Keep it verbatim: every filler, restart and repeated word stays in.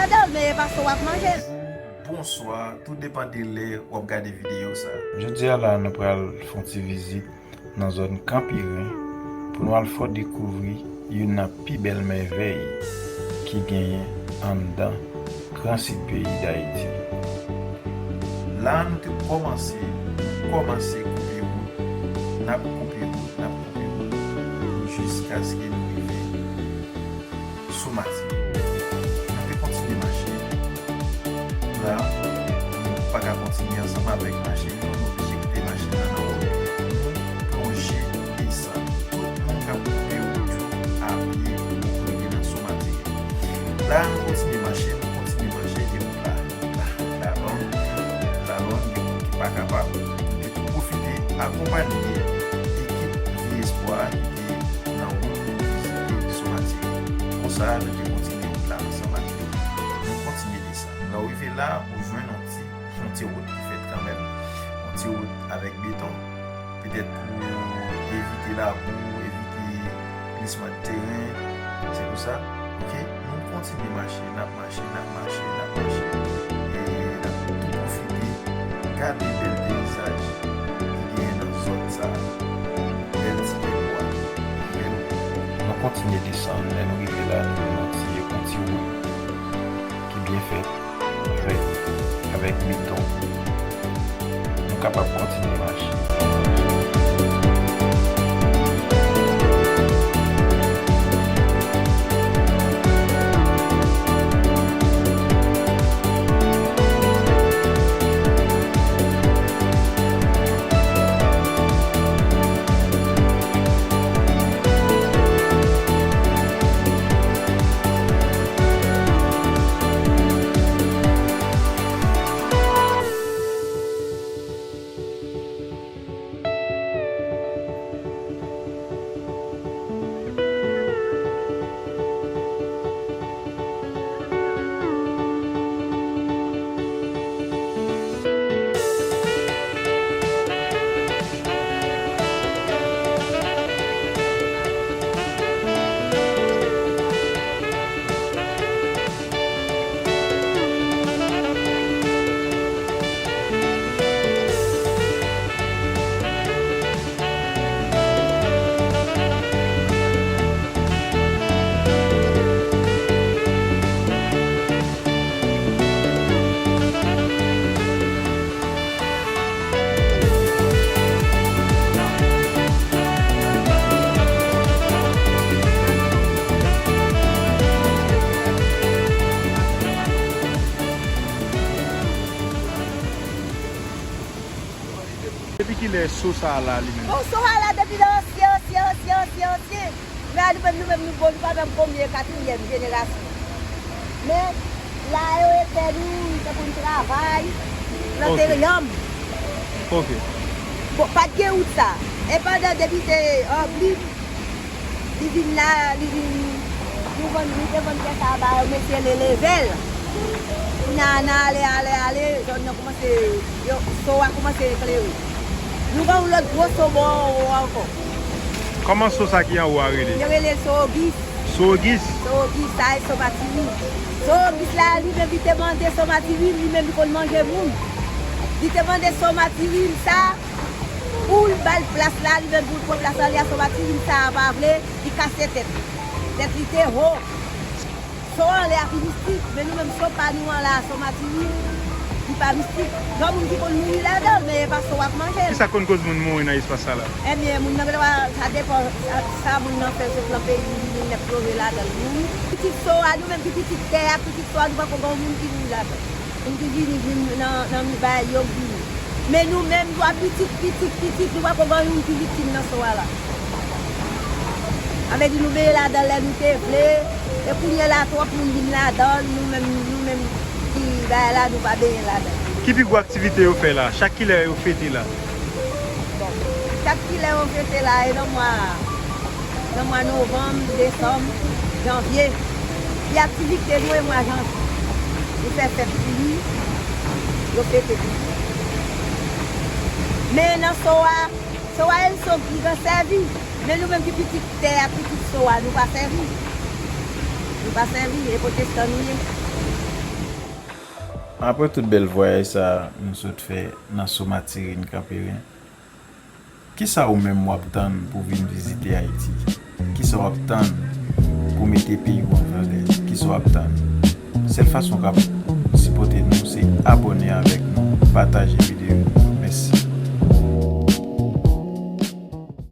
Ladan l, men e pa so w ap manje l. Bonjou, bonswa, tout depann de lè w ap gade videyo sa. Jodi a la, nou pral fè yon ti vizit nan zòn Kanpiren pou nou al fè w dekouvri youn nan pi bèl mèvèy ki genyen anndan gran sid peyi Dayiti. La a nou te kòmanse, kòmanse koupe wout, n ap koupe wout, n ap koupe wout, jiskaske nou rive sou Matinik. Nou te kontinye mache. La, nou pa ka kontinye ansanm avèk machin yo, nou oblije kite machin nan nan wout. Nou plonje desann. Tout moun k ap koupe wout yo a pye pou rive nan Somati. La, nou kontinye mache, nou kontinye mache, e wout la, wout la, wout la long, wout la long, gen moun ki pa kapab. Nou te tou pwofite akonpanye ekip Vye Espwa ki te nan wout pou vizite Somati. Konsa, nou te kontinye wout la ansanm ak yo. Nou kontinye desann. Lè w rive la, ou jwenn yon ti, yon ti wout ki fèt kanmenm. Yon ti wout avèk beton. Petèt pou evite labou, evite glisman de teren. Se pou sa, oke, nou kontinye mache, n ap mache, n ap mache, n ap mache. E n ap tou pwofite gade bèl peyizaj ki genyen nan zòn sa a. Bèl ti pye bwa, bèl. Nou kontinye desann, lè nou rive la, nou jwenn yon ti, yon ti wout ki byen fèt, fèt avèk beton. Nou kapab kontinye mache. Depi kilè so sa a la li menm? Bon, so a la depi nan ansyen, ansyen, ansyen, ansyen, ansyen. Men nou menm, nou menm, nou bon, nou pa menm konbyen, katriyèm jenerasyon. Men, la yo etè nou, tankou n travay, plante yanm. Ok. Bon, pa t gen wout sa. E pandan depi se an bib, li vin la, li vin, nou vann, nou te vann tè sa a ba yo, mesye Lelevel. Kounye a, n ale, ale, ale, zòn nan kòmanse, yo, so a kòmanse eklere. Nou gen yon lòt gwo so bò anwo ankò. Kòman so sa ki anwo a rele? Yo rele l So Ogis. So Ogis? So Ogis, sa e So Matirin. So Ogis la, li menm li te mande So Matirin, li menm li konn manje moun. Li te mande So Matirin sa, pou l ba l plas la, li menm pou l pran plas la, li a So Matirin sa a pa vle, li kase tèt li. Tèt li te wo. So anlè a pi mistik, men nou menm so pa nou an la, So Matirin, li pa mistik. Gen moun ki konn mouri ladan l, men e pa so w ap manje l. Kisa k konn koz moun mouri nan espas sa la? Ebyen, moun nan genlè pa, sa depann sa, sa moun nan fè sot nan peyi li, li vin nèk plonje ladan l mouri. Pitit so a, nou menm ki pitit tè a, pitit so a, nou pako gen yon moun ki mouri ladan l. Moun ki vini, vin nan, nan mi bay yo vini. Men nou menm, nou a pitit, pitit, pitit, nou pako gen youn ki viktim nan so a la. Sa vle di nou benyen ladan l lè nou te vle, e kounye a la twòp moun vin ladan l, nou menm, nou menm ki bay la, nou pa benyen ladan l. Ki pi gwo aktivite yo fè la? Chak kilè yo fete la? Bon, chak kilè yo fete la, e nan mwa, nan mwa novanm, desanm, janvye. Pi aktivite nou e mwa janvye. Nou fè fèt pou li, yo fete pou li. Men nan so a, so a e so ki gen sèvi. Men nou menm ki pitit tè a, pitit so a, nou pa sèvi. Nou pa sèvi, e pwotestan nou ye. Apre tout bèl vwayaj sa a nou sot fè nan Somatirin Kanperen, kisa ou menm w ap tann pou w vin vizite Ayiti? Kisa w ap tann pou mete peyi w an valè? Kisa w ap tann? Sèl fason w ka sipòte nou se abòne avèk nou, pataje